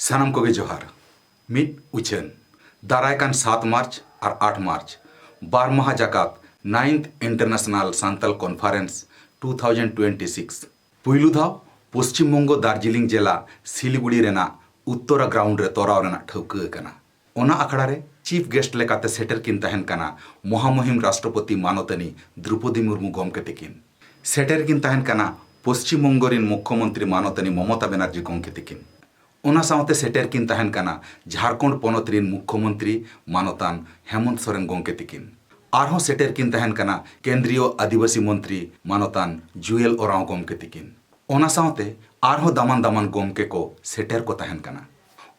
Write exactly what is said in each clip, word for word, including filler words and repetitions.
ᱥᱟᱱᱟᱢ ᱠᱚᱜᱮ ᱡᱚᱦᱟᱨ᱾ ᱢᱤᱫ ᱩᱪᱷᱟᱹᱱ, ᱫᱟᱨᱟᱭ ᱠᱟᱱ ᱥᱟᱛ ᱢᱟᱨᱪ ᱟᱨ ᱟᱴ ᱢᱟᱨᱪ ᱵᱟᱨ ᱢᱟᱦᱟ ᱡᱟᱠᱟᱛ Ninth International Santal Conference two thousand twenty six ᱯᱩᱭᱞᱩ ᱫᱷᱟᱣ ᱯᱚᱥᱪᱤᱢ ᱵᱚᱝᱜᱚ ᱫᱟᱨᱡᱤᱞᱤᱝ ᱡᱮᱞᱟ ᱥᱤᱞᱤᱜᱩᱲᱤ ᱨᱮᱱᱟᱜ ᱩᱛᱛᱚᱨᱟ ᱜᱨᱟᱣᱩᱱᱰ ᱨᱮ ᱛᱚᱨᱟᱣ ᱨᱮᱱᱟᱜ ᱴᱷᱟᱹᱣᱠᱟᱹ ᱟᱠᱟᱱᱟ᱾ ᱚᱱᱟ ᱟᱠᱷᱲᱟ ᱨᱮ ᱪᱤᱯ ᱜᱮᱥᱴ ᱞᱮᱠᱟᱛᱮ ᱥᱮᱴᱮᱨ ᱠᱤᱱ ᱛᱟᱦᱮᱱ ᱠᱟᱱᱟ ᱢᱚᱦᱟᱢᱚᱦᱤᱢ ᱨᱟᱥᱴᱨᱚᱯᱚᱛᱤ ᱢᱟᱱᱚᱛᱟᱱᱤ ᱫᱨᱩᱯᱚᱫᱤ ᱢᱩᱨᱢᱩ ᱜᱚᱢᱠᱮ ᱛᱤᱠᱤᱱ᱾ ᱥᱮᱴᱮᱨ ᱠᱤᱱ ᱛᱟᱦᱮᱱ ᱠᱟᱱᱟ ᱯᱚᱥᱪᱤᱢ ᱵᱚᱝᱜᱚ ᱨᱤᱱ ᱢᱩᱠᱷᱭᱚᱢᱚᱱᱛᱨᱤ ᱢᱟᱱᱚᱛᱟᱱᱤ ᱢᱚᱢᱚᱛᱟ ᱵᱮᱱᱟᱨᱡᱤ ᱜᱚᱢᱠᱮ ᱛᱤᱠᱤᱱ᱾ ᱚᱱᱟ ᱥᱟᱶᱛᱮ ᱥᱮᱴᱮᱨ ᱠᱤᱱ ᱛᱟᱦᱮᱱ ᱠᱟᱱᱟ ᱡᱷᱟᱲᱠᱷᱚᱸᱰ ᱯᱚᱱᱚᱛ ᱨᱤᱱ ᱢᱩᱠᱷᱭᱚᱢᱚᱱᱛᱨᱤ ᱢᱟᱱᱚᱛᱟᱱ ᱦᱮᱢᱚᱱᱛ ᱥᱚᱨᱮᱱ ᱜᱚᱢᱠᱮ ᱛᱤᱠᱤᱱ᱾ ᱟᱨᱦᱚᱸ ᱥᱮᱴᱮᱨ ᱠᱤᱱ ᱛᱟᱦᱮᱱ ᱠᱟᱱᱟ ᱠᱮᱱᱫᱨᱤᱭᱚ ᱟᱹᱫᱤᱵᱟᱹᱥᱤ ᱢᱚᱱᱛᱨᱤ ᱢᱟᱱᱚᱛᱟᱱ ᱡᱩᱭᱮᱞ ᱳᱨᱟᱸᱣ ᱜᱚᱢᱠᱮ ᱛᱤᱠᱤᱱ᱾ ᱚᱱᱟ ᱥᱟᱶᱛᱮ ᱟᱨᱦᱚᱸ ᱫᱟᱢᱟᱱ ᱫᱟᱢᱟᱱ ᱜᱚᱢᱠᱮ ᱠᱚ ᱥᱮᱴᱮᱨ ᱠᱚ ᱛᱟᱦᱮᱱ ᱠᱟᱱᱟ᱾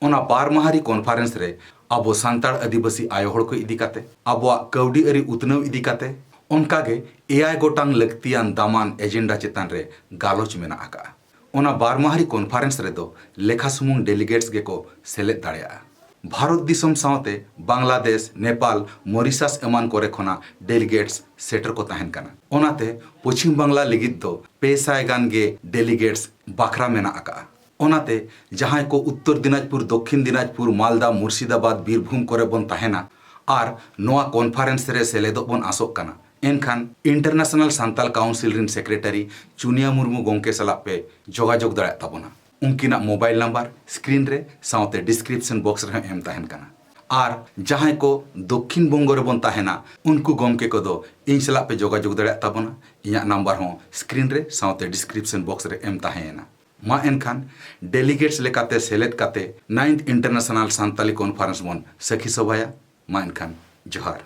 ᱚᱱᱟ ᱵᱟᱨ ᱢᱟᱦᱟᱨᱤ ᱠᱚᱱᱯᱷᱟᱨᱮᱱᱥ ᱨᱮ ᱟᱵᱚ ᱥᱟᱱᱛᱟᱲ ᱟᱹᱫᱤᱵᱟᱹᱥᱤ ᱟᱭᱳ ᱦᱚᱲ ᱠᱚ ᱤᱫᱤ ᱠᱟᱛᱮ, ᱟᱵᱚᱣᱟᱜ ᱠᱟᱹᱣᱰᱤ ᱟᱹᱨᱤ ᱩᱛᱱᱟᱹᱣ ᱤᱫᱤ ᱠᱟᱛᱮ, ᱚᱱᱠᱟᱜᱮ ᱮᱭᱟᱭ ᱜᱚᱴᱟᱝ ᱞᱟᱹᱠᱛᱤᱭᱟᱱ ᱫᱟᱢᱟᱱ ᱮᱡᱮᱱᱰᱟ ᱪᱮᱛᱟᱱ ᱨᱮ ᱜᱟᱞᱚᱪ ᱢᱮᱱᱟᱜ ᱟᱠᱟᱫᱼᱟ᱾ ᱚᱱᱟ ᱵᱟᱨ ᱢᱟᱦᱟᱨᱤ ᱠᱚᱱᱯᱷᱟᱨᱮᱱᱥ ᱨᱮᱫᱚ ᱞᱮᱠᱷᱟ ᱥᱩᱢᱩᱝ ᱰᱮᱞᱤᱜᱮᱴᱥ ᱜᱮᱠᱚ ᱥᱮᱞᱮᱫ ᱫᱟᱲᱮᱭᱟᱜᱼᱟ᱾ ᱵᱷᱟᱨᱚᱛ ᱫᱤᱥᱚᱢ ᱥᱟᱶᱛᱮ ᱵᱟᱝᱞᱟᱫᱮᱥ, ᱱᱮᱯᱟᱞ, ᱢᱚᱨᱤᱥᱟᱥ ᱮᱢᱟᱱ ᱠᱚᱨᱮ ᱠᱷᱚᱱᱟᱜ ᱰᱮᱞᱤᱜᱮᱴᱥ ᱥᱮᱴᱮᱨ ᱠᱚ ᱛᱟᱦᱮᱱ ᱠᱟᱱᱟ᱾ ᱚᱱᱟᱛᱮ ᱯᱚᱪᱷᱤᱢ ᱵᱟᱝᱞᱟ ᱞᱟᱹᱜᱤᱫ ᱫᱚ ᱯᱮ ᱥᱟᱭ ᱜᱟᱱ ᱜᱮ ᱰᱮᱞᱤᱜᱮᱴᱥ ᱵᱟᱠᱷᱨᱟ ᱢᱮᱱᱟᱜ ᱟᱠᱟᱫᱼᱟ᱾ ᱚᱱᱟᱛᱮ ᱡᱟᱦᱟᱸᱭ ᱠᱚ ᱩᱛᱛᱚᱨ ᱫᱤᱱᱟᱡᱽᱯᱩᱨ, ᱫᱚᱠᱠᱷᱤᱱ ᱫᱤᱱᱟᱡᱽᱯᱩᱨ, ᱢᱟᱞᱫᱟ, ᱢᱩᱨᱥᱤᱫᱟᱵᱟᱫᱽ, ᱵᱤᱨᱵᱷᱩᱢ ᱠᱚᱨᱮ ᱵᱚᱱ ᱛᱟᱦᱮᱱᱟ ᱟᱨ ᱱᱚᱣᱟ ᱠᱚᱱᱯᱷᱟᱨᱮᱱᱥ ᱨᱮ ᱥᱮᱞᱮᱫᱚᱜ ᱵᱚᱱ ᱟᱥᱚᱜ ᱠᱟᱱᱟ, ᱮᱱᱠᱷᱟᱱ ᱤᱱᱴᱟᱨᱱᱮᱥᱱᱟᱞ ᱥᱟᱱᱛᱟᱞ ᱠᱟᱣᱩᱱᱥᱤᱞ ᱨᱤᱱ ᱥᱮᱠᱨᱮᱴᱟᱨᱤ ᱪᱩᱱᱤᱭᱟ ᱢᱩᱨᱢᱩ ᱜᱚᱢᱠᱮ ᱥᱟᱞᱟᱜ ᱯᱮ ᱡᱳᱜᱟᱡᱳᱜᱽ ᱫᱟᱲᱮᱭᱟᱜ ᱛᱟᱵᱚᱱᱟ᱾ ᱩᱱᱠᱤᱱᱟᱜ ᱢᱳᱵᱟᱭᱤᱞ ᱱᱟᱢᱵᱟᱨ ᱥᱠᱨᱤᱱ ᱨᱮ ᱥᱟᱶᱛᱮ ᱰᱤᱥᱠᱨᱤᱯᱥᱚᱱ ᱵᱚᱠᱥ ᱨᱮᱦᱚᱸ ᱮᱢ ᱛᱟᱦᱮᱱ ᱠᱟᱱᱟ᱾ ᱟᱨ ᱡᱟᱦᱟᱸᱭ ᱠᱚ ᱫᱚᱠᱠᱷᱤᱱ ᱵᱚᱝᱜᱚ ᱨᱮᱵᱚᱱ ᱛᱟᱦᱮᱱᱟ, ᱩᱱᱠᱩ ᱜᱚᱢᱠᱮ ᱠᱚᱫᱚ ᱤᱧ ᱥᱟᱞᱟᱜ ᱯᱮ ᱡᱳᱜᱟᱡᱳᱜᱽ ᱫᱟᱲᱮᱭᱟᱜ ᱛᱟᱵᱚᱱᱟ᱾ ᱤᱧᱟᱹᱜ ᱱᱟᱢᱵᱟᱨ ᱦᱚᱸ ᱥᱠᱨᱤᱱ ᱨᱮ ᱥᱟᱶᱛᱮ ᱰᱤᱥᱠᱨᱤᱯᱥᱚᱱ ᱵᱚᱠᱥ ᱨᱮ ᱮᱢ ᱛᱟᱦᱮᱸᱭᱮᱱᱟ᱾ ᱢᱟ ᱮᱱᱠᱷᱟᱱ ᱰᱮᱞᱤᱜᱮᱴᱥ ᱞᱮᱠᱟᱛᱮ ᱥᱮᱞᱮᱫ ᱠᱟᱛᱮ Ninth International ᱥᱟᱱᱛᱟᱞᱤ ᱠᱚᱱᱯᱷᱟᱨᱮᱱᱥ ᱵᱚᱱ ᱥᱟᱹᱠᱷᱤ ᱥᱚᱵᱷᱟᱭᱟ᱾ ᱢᱟ ᱮᱱᱠᱷᱟᱱ ᱡᱚᱦᱟᱨ᱾